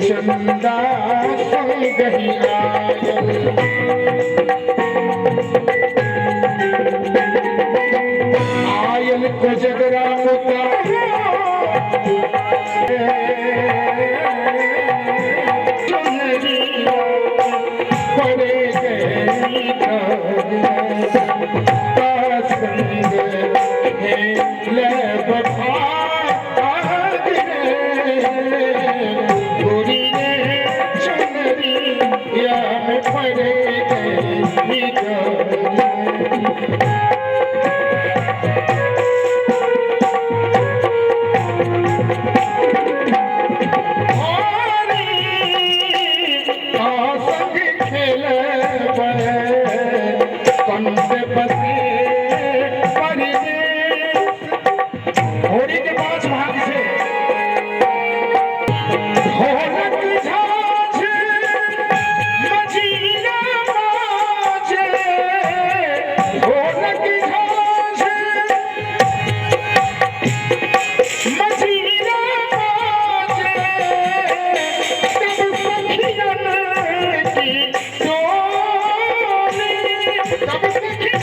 चंदा संग ही आयल, आयल कोजगरा मुता चुनरिया पड़े गई संग ले बखा होली के पांच भाग से ढोलक झांझ मजीरा बाजे, ढोलक झांझ मजीरा बाजे, तब सखियन की टोली, तब सखियन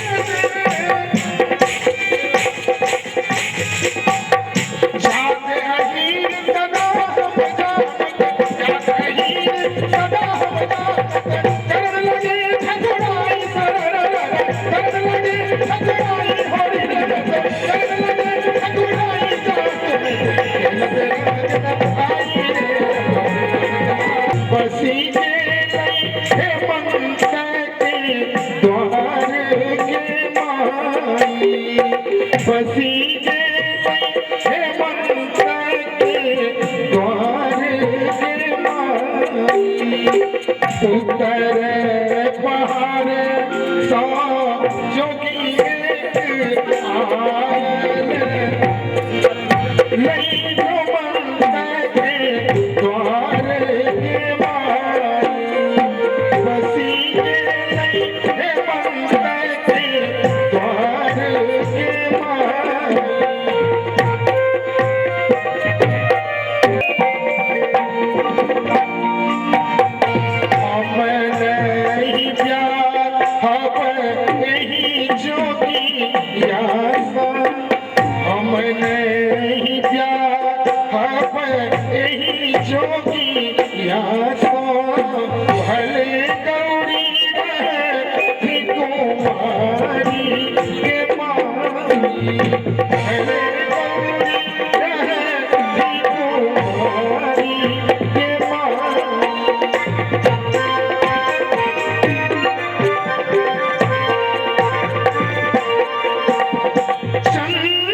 चंद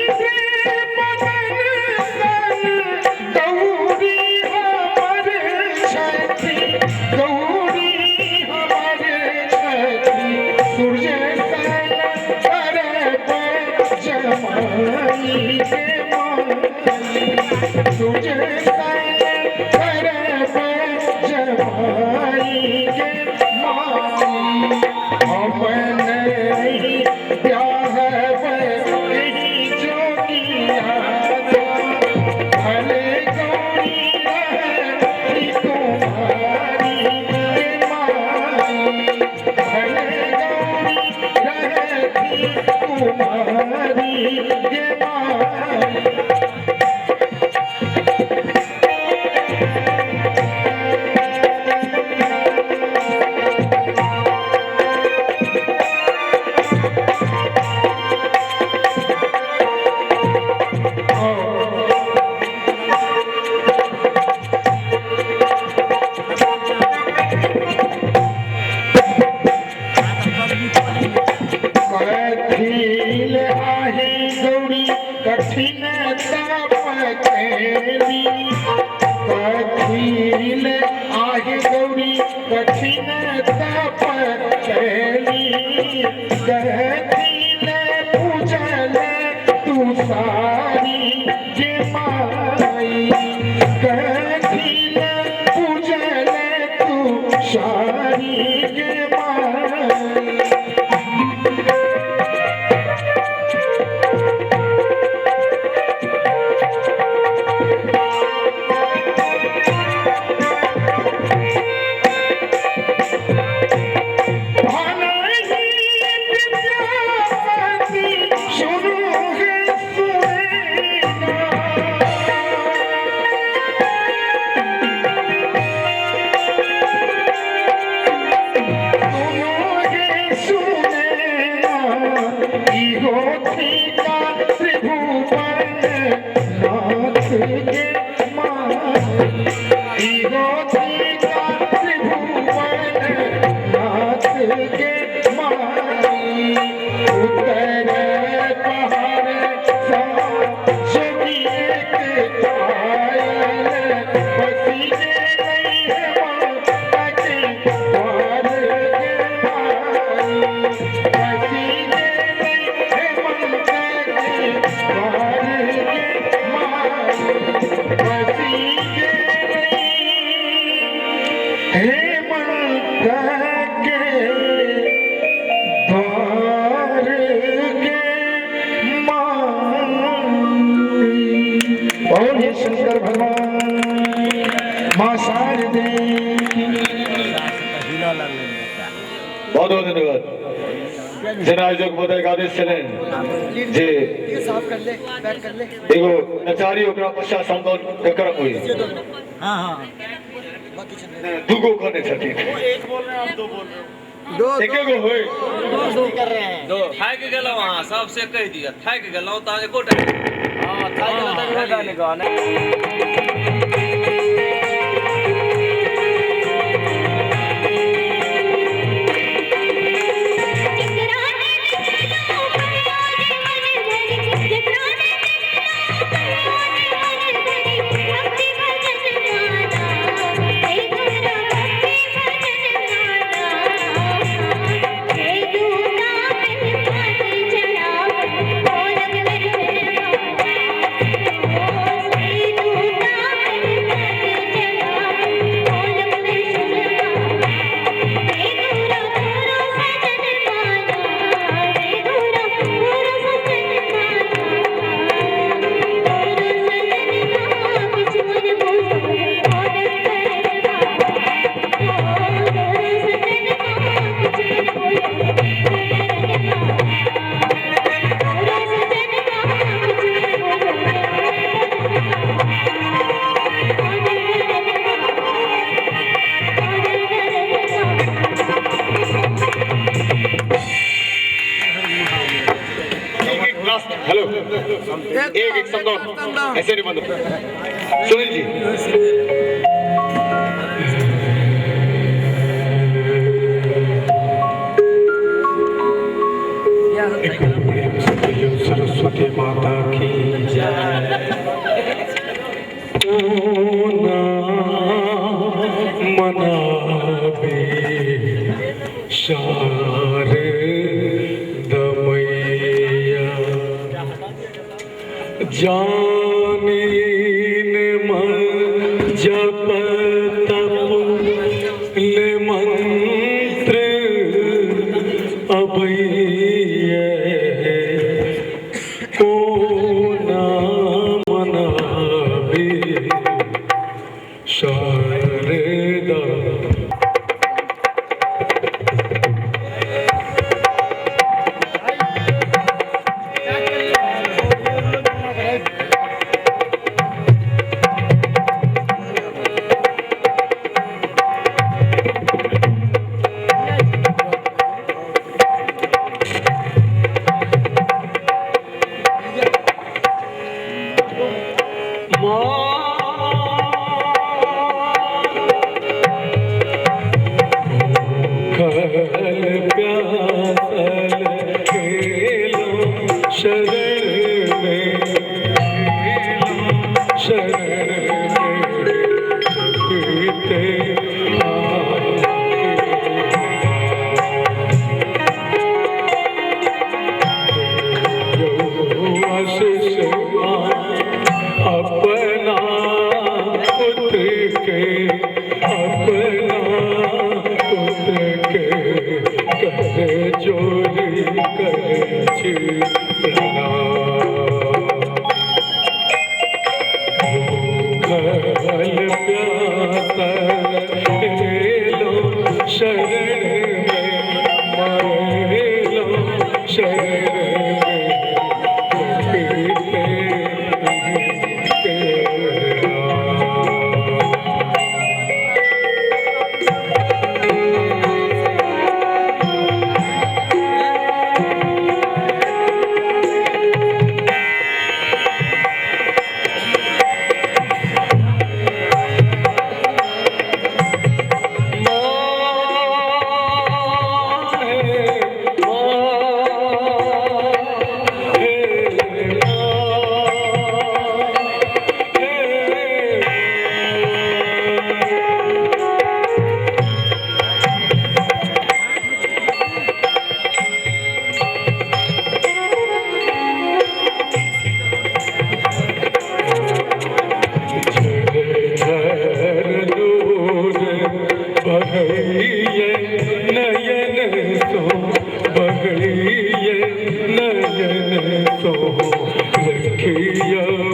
जमाई के माई, तुझे करब जमाई के माई। हम नहीं ब्याहब एहि जोगिया, भले गौरी रही कुमारी के माई, भले गौरी रही कुमारी के माई। कथिल आहे गौरी कठिन तप केली, कथिल आहे गौरी कठिन तप केली, कथिल पूजल तू सारी जे माई, कथिल पूजल तू सारी गे माई। विद्यापति सुनो हे सुनेना, सुनो हे सुनेना, इहो थिका त्रिभुवन नाथ के माई, इहो थिका त्रिभुवन नाथ के माई। उतर पहाड़ सा जोगी एक आयल, बसी गेलै हेमंत के द्वार गे माई, बसी गेलै हेमंत के द्वार गे माई, बसी गेलै हेमंत के द्वार गे माई। बोलिए शंकर भगवान, माँ शारदे की। बहुत बहुत धन्यवाद। जेना आयोजक महोदय के आदेश छलनि जे एगो नचारी ओकरा पश्चात समदाउन के क्रम हुई। दूगो कहने छथिन, एके गो होय। थाकि गेलहुँ अहाँ सबसे कहि दिअ, थाकि गेलहुँ तऽ एकोटा। हेलो, एक एक समदाउन ऐसे नहीं बंद। सुनील जी सरस्वती माता की जय। मनाबे शारद मैया। जानी मन जप तप ले मंत्र अबैये को ना मनाबी शारदा। अपना पुत्र के, अपना पुत्र के कर चोरी कर छी प्रणाम। भूखल प्यासल एलो शरण में, मरेलो शरण में नयन सो बगड़िए नयन सो रखिया।